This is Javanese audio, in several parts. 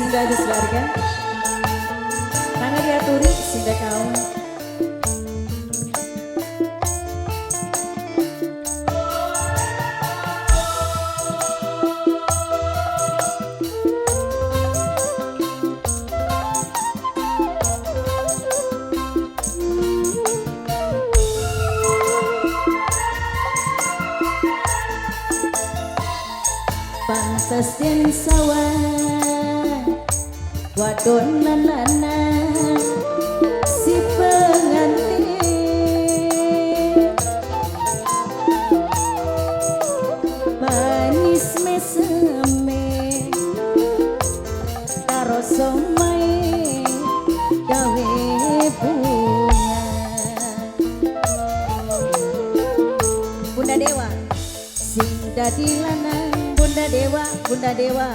Sing dadi keluarga. Mangga diaturi sing kaum. Pantes yen sawah wadon lanang si pengantin manis meseme karo somae gawe bunga. Bunda Dewa sing dadi lanang. Bunda Dewa, Bunda Dewa,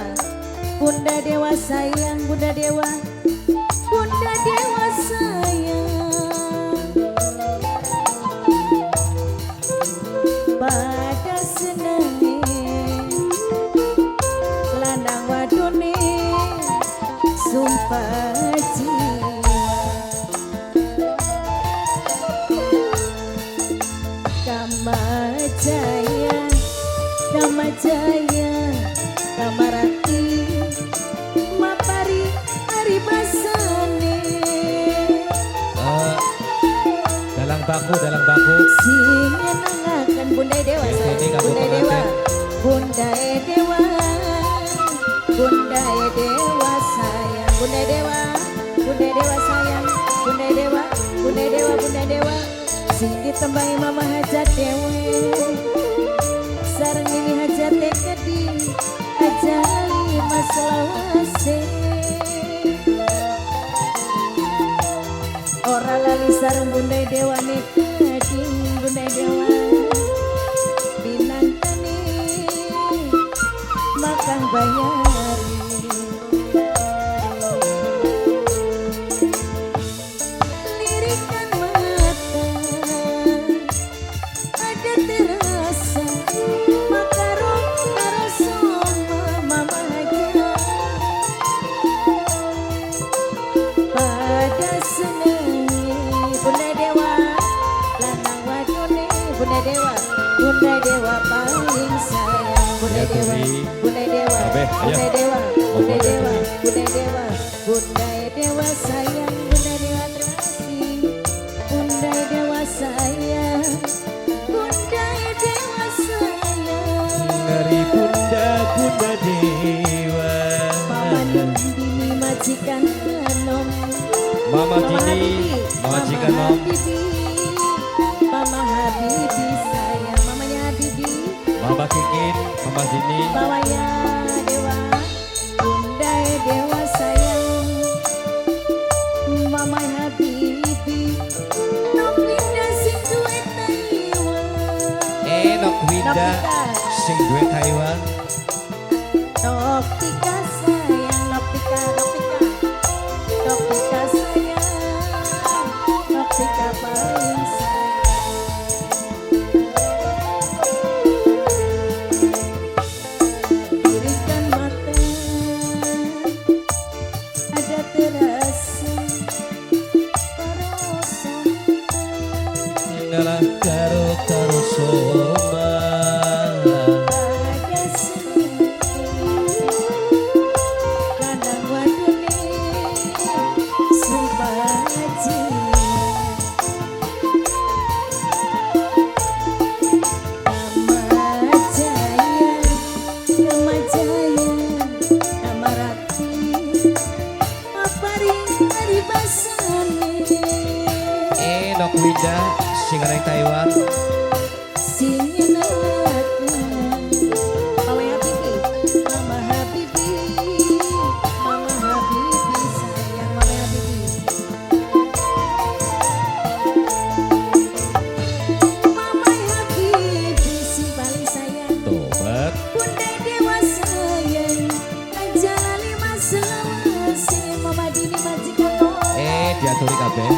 Bunda Dewa sayang, Bunda Dewa, Bunda Dewa sayang. Pada senenge lanang wadone sumpah jiwa. Kamajaya, Kamajaya, Kamarati, Mapari, Ari Basane. Dalang baku, dalang baku. Sing nyenengaken Bunda Dewa, Bunda Dewa, Bunda Dewa, Bunda Dewa sayang, Bunda Dewa, Bunda Dewa sayang, Bunda Dewa, Bunda Dewa, Bunda Dewa. Sing ditembangi Mama Hajat dewe. Sareng ini hajat kedi aja lima selawase. Ora lali sareng Bunda Dewa keding Bunda Dewa binangkani makan bayari. Lirikan mata ada terasa Bunda Dewa, Bunda Dewa paling sayang. Bunda Dewa, Bunda Dewa, Bunda Dewa, Bunda Dewa, Bunda Dewa, Bunda Dewa sayang, Bunda Dewa terima kasih. Bunda Dewa sayang, Bunda Dewa sayang. Dari Bunda, Bunda Dewa. Mama Dini majikan nom. Mama Dini majikan nom. Mama Habibi sayang, mamanya Habibi. Mama Kikin, Mama Dini. Mamanya Dewa, Bunda Dewa sayang. Mama Habibi, Nok Winda sing duwe Taiwan. Nok Winda sing duwe Taiwan. Nok Tika sayang, Nok Tika, Nok Tika, Nok Tika sayang, Nok Tika paling sayang. Ngalah karo karo soma. Pada senenge lanang wadone sumpah jiwa. Kamajaya, Kamajaya, Kamarati, Mapari Ari Basane. Nok Winda sing areng Taiwan. Sing nyenengaken Mama Habibi, Mama Habibi, Mama Habibi sayang, Mama Habibi. Mama Habibi sing paling sayang. Tobat. Bunda Dewa sayang, aja lali maselawase. Mama Dini majikan nom. Diaturi kabeh.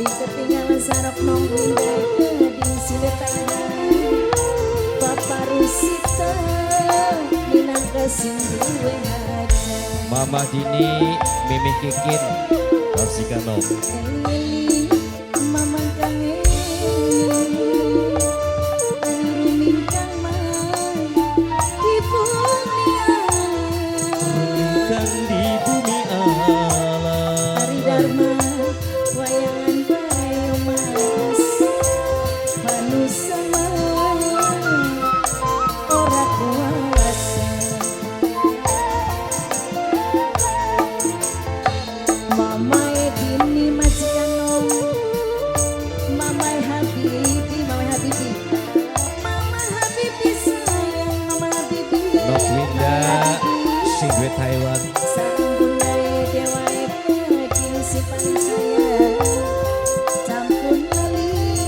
Ketinggalan sarap nong Winda keding sile Taiwan. Bapak Rusita minangka sing duwe hajat. Mama Dini, Mimih Kikin, Marsikano. Eli mamang kang eli rumingkang mang di bumi Kang di bumi alam. Hari Dharma wayangan bayo mas manusia ora kuasa. Mama Dini majikan nom, Mama Habibi, Mama Habibi, Mama Habibi sayang, Mama Habibi. Nok Winda sing duwe Taiwan. Sang bundai dewa peking si paling sayang, sampun lali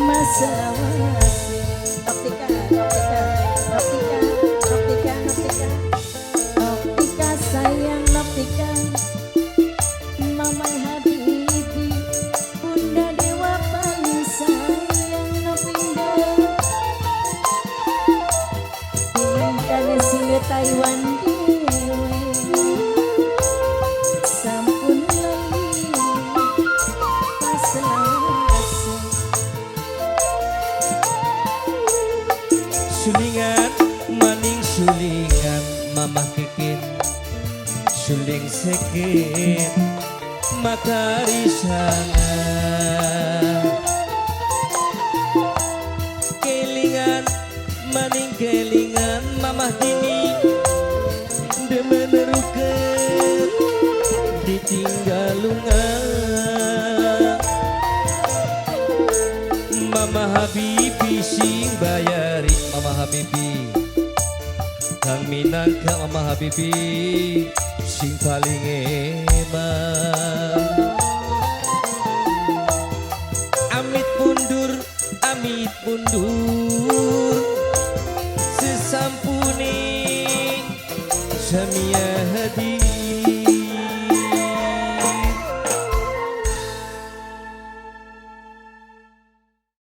masa lawase. Optika, optika, optika, optika, optika, optika sayang, optika. Mama Habibi, Bunda Dewa paling sayang, Nopinda. Bintane sing Taiwan dewe, sampun lali pas lawase. Sulingan maning sulingan Mamah Kikin, suling sekit matahari sangat. Kelingan maning kelingan Mamah Dini, demen ruket ditinggal lunga. Mama Habibi sing bayari, Mama Habibi kang minangka, Mama Habibi sing paling eman.